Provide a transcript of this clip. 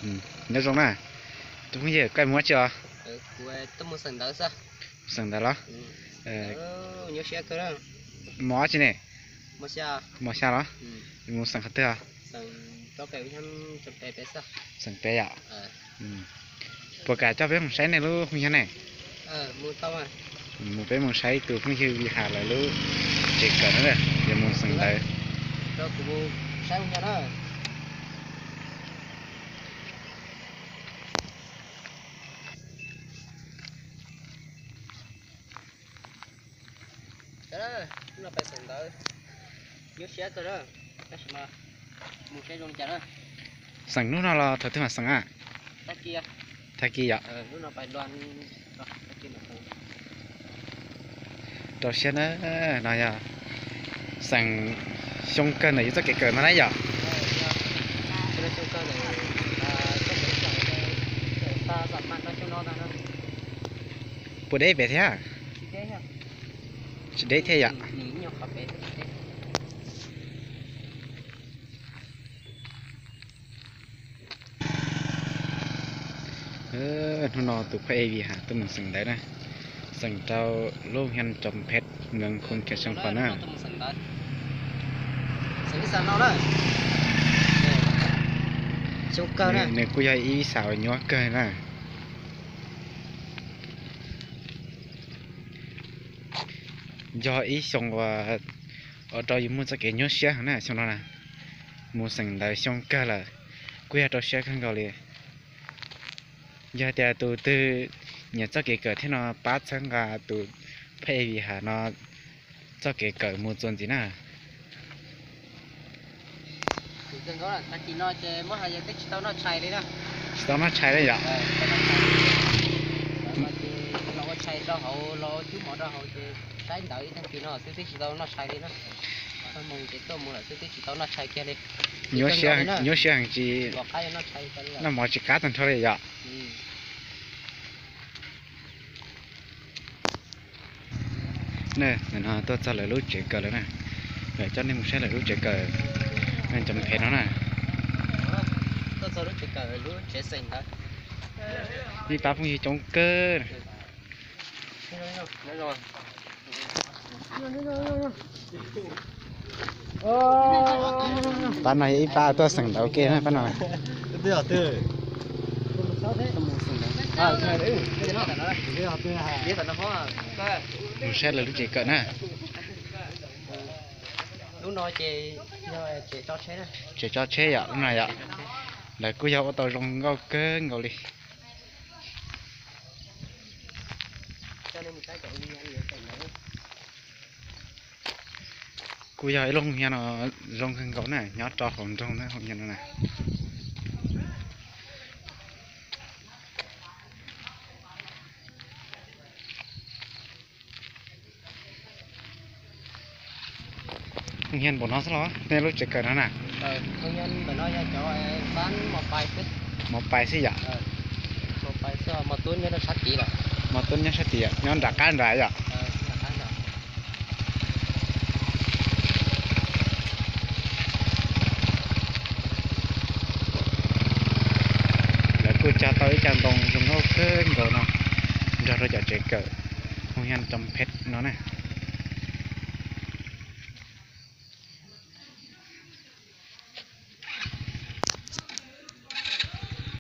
Nyob zoo na, tus phooj ywg koj mus ua tsi os? Xeem ntawv los? Mos dab tsi ne? Mos xya los? Mus xeem qhov twg os? Xeem pem yom. Puas kam coj peb mus saib nej lub hoos yag ne? Mus peb mus saib tus phooj ywg Vij Has lawv lub tsev kawm na, yuav mus xeem ntawv. Xeem hnub no los thaum twg mam xeem a? Tag kis yom. Rau siab na, no yog xeem xyoo kawg ntawm yus txoj kev kawm no na yom. Puas deb pem thiab? Tsis deb thiab yom. Hnub no tus phaj ej Vij Has tuaj mus xeem ntawv na, xeem rau lub hoos yag Tsom Phem, nws khu Kheem Xeev Khuam na. Nws kuj yog ib xav uas nyuaj kawg na. Yog ib xyoo uas ua rau yus muaj txoj kev nyuaj siab heev na xyoo no na. Mus xeem ntawv xyoo kawg lawm, kuj yog rau siab kawg nkaus li. Yog tias tus twg nyiam txoj kev kawm thiab no pab txhawb nqa tus phaj ej Vij Has no txoj kev kawm mus txuas ntxiv na. Tsis tau noj tshais li yom. Nyuaj siab heev tsis, noj mov tsis qab tag nrho li yom. Nim no tuaj txog lawv lub tsev kawm lawm na, lawv coj nej mus saib lawv lub tsev kawm Tsom Phem no na. Ib pab phooj ywg coob kawg. Pab no yog ib pab tuaj xeem ntawv ua ke na pab no. Mus saib lawv lub tsev kawm na. Tsev tso tsheb yom, lub no yom. Lawv kuj yog ua tau zoo nkauj kawg nkaus li. Kuj yog ib lub hoos yag no zoo kawg nkaus na, nyob rau hauv nroog na, hoos yag no na. Hoos yag npaum no xwb los nej lub tsev kawm no na? Mos pais xwb yom. Mos tub nyob sab tid, nyob nram qab nrad yom. Lawv kuj cog tau ib co ntoo zoo nkauj kawg nkaus no nrog rau cov tsev kawm hoos yag Tsom Phem no na.